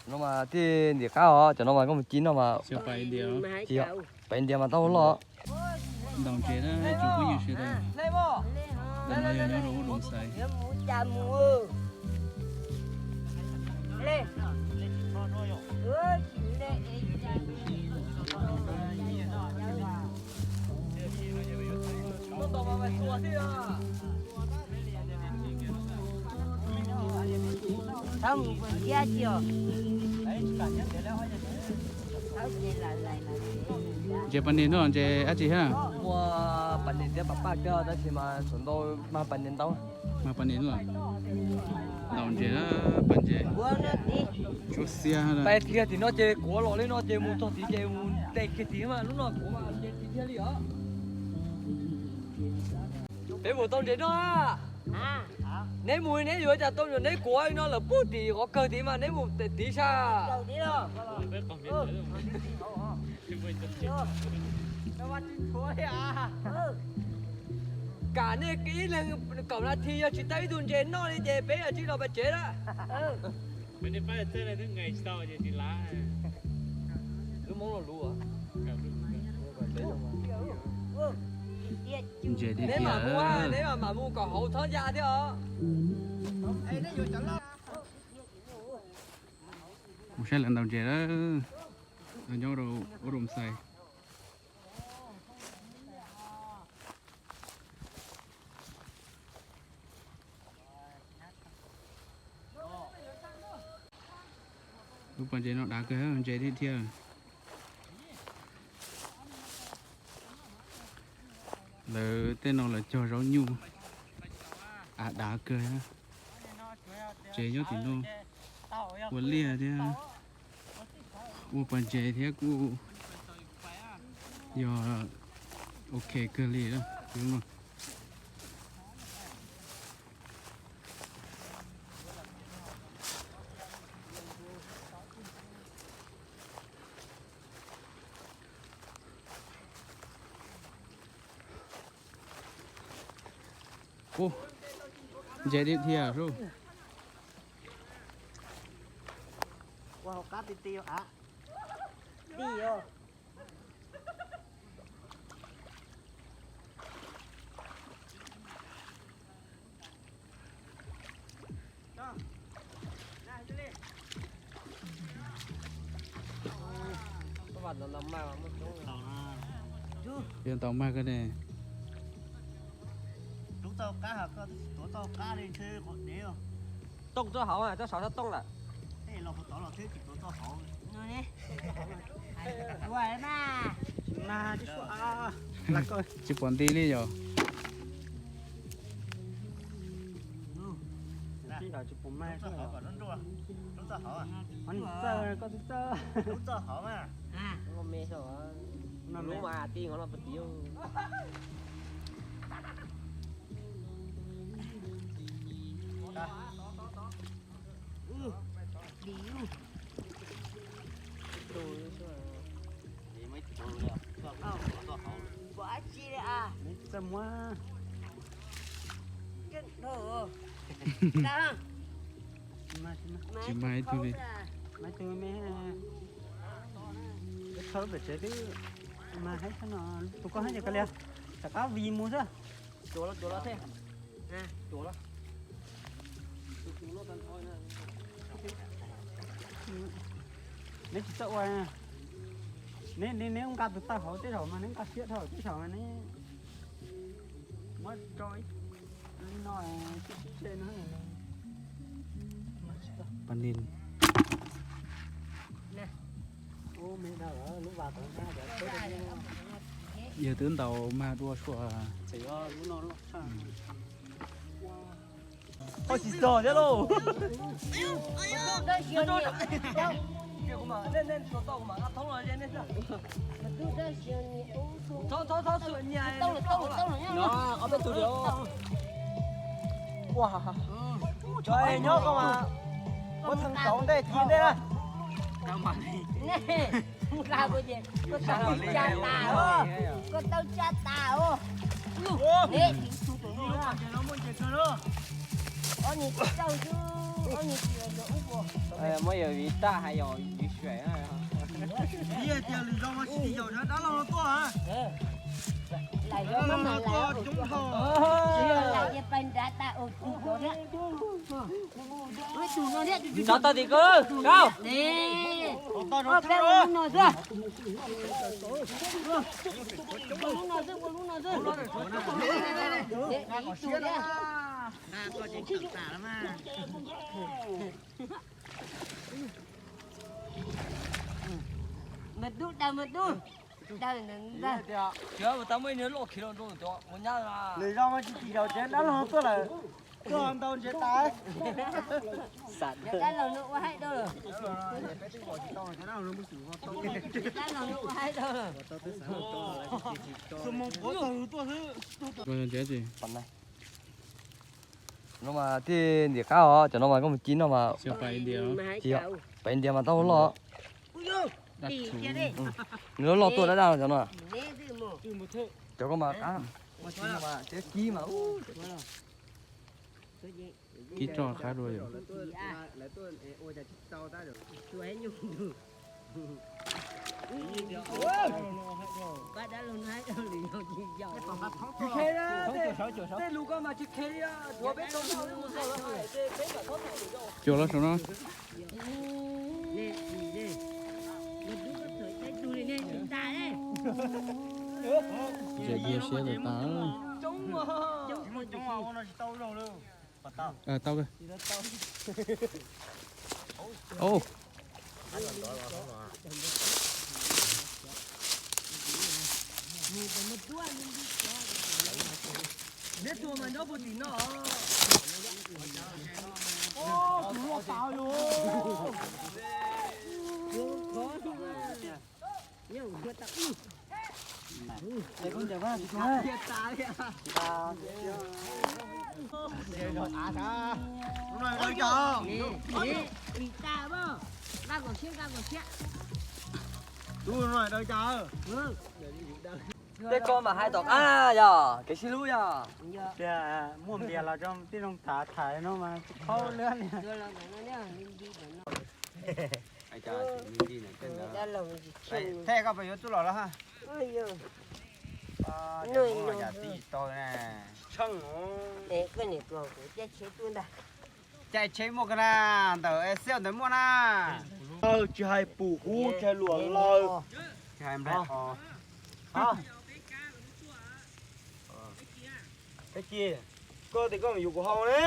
No mas tij ntim qab os, cov no mas koj mus ci no mas. Pais India mas tau loj. Ntaus ntses na tsoom phooj ywg sawv daws. Ntawm no yog nyob rau ub Doos Xais. Ntses pas nis no ntses dab tsi thiab? Muaj pas nis thiab pas paj thiab tab sis mas thaum ntau mag pas nis ntau. Mag pas nis los. Ntaus ntses na, pas ntses. Tsuab xiab. Pais kiag tim no ces kuav los li no ces mus txog tid ces mus tes kiag tid mas lub no kuav mas ntses tid kiag li os. Peb mus tau ntses noj. Neb mus neb yuav cas tau, neb kuav li no lawm puag tim qhov kawg tid mas neb mus tes tid sab. Kam nej ib leeg kaum nas this yog tsis tau ib tug ntses noj li ces peb yuav tsum los pas tsev lawm. Lub Hmoob lo lus. Ntses tiag tiag. Neb mam mus, neb mam mus kom hauv txhob ya thiab os. Mus saib lawv ntaus ntses lawm. Nyob rau ub Doos Xais. Lub pas ntses no dav kawg, ntses tiag tiag. Lawv tej no lawv cog zaub nyuj, av dav kawg. Tsev nyob tim no ua liaj thiab, ua pas ntses thiab kuj yog ok kawg li. Ub, ntses tiag tiag. Ua hauv qab ti ti av. Ti os. Yog ntaus mag koj ne. Tooj txoj hauv, txoj saud txhob tooj lawm. Tsis pom nti li yog. Tsis mag ib tug li. Thawb pem tsev twb mag heev no, tus koj hab ces kawg li, rov qab vij mus xwb. Neb tsis txawj ua, neb neb neb nqa tus taw hauv tej zaum mas neb nqa siab dhau tej zaum mas neb muab tso ib li no, sib sib ze no. Pas nis. Yawg twb ntaus mag dua suas. Koj tsis txog thiab lauj. Cov nyob koj mas muab theej tauv ntej ci ntej na. Koj tau caj tas os. Koj tau caj tas os. Ob niag tsis tau xwb. Muab yog viv tag hais yog viv suav. Tias lwm zaus mas tsis tim yaum sawv dab laug no tuaj. Dab laug no tuaj coob dhau. Rov tau tim koj, Kauj. Mas dub daws, mas dub daws ntag. Tsis muaj ib niag loj khiav los rau cov ua nyab. Lwm zaus mas tsis tim yaum sawv dab laug no tuaj lawm. Tuaj ntau ntses tas. Dab laug no ua haib dhau lawm. Dab laug no ua haib dhau lawm. No mas thiaj ntim qab os, cov no mas koj mus ci noj mas. Pais India mas tau loj. Nws loj loj tuaj dab dab cov no. Cov koj mas qab. Mas kib mas. Kib tso qab dua yom. Tej lus koj mas tsis khe li, thuav peb tau noj. Cuam los saum no. Tseem dhia siab lawm tas. Tau. Neb tua mas nyob puag tim no. Tus loj tas yus. Tej ko mas hais tom qab yog kev sib hlub yog. Tias muaj npias los rau tij laug tham tham no mas tsis qhov lawm. Thej koj puas yuav tuaj los los ha? Caij tsheb muaj koj na, ntawm Excel ntawd muaj na. Tsis hais pum huv tsis hais luam laws. Tsis hais nplaig qos. Peb ci, koj tias koj mus yuav kuv hau ne.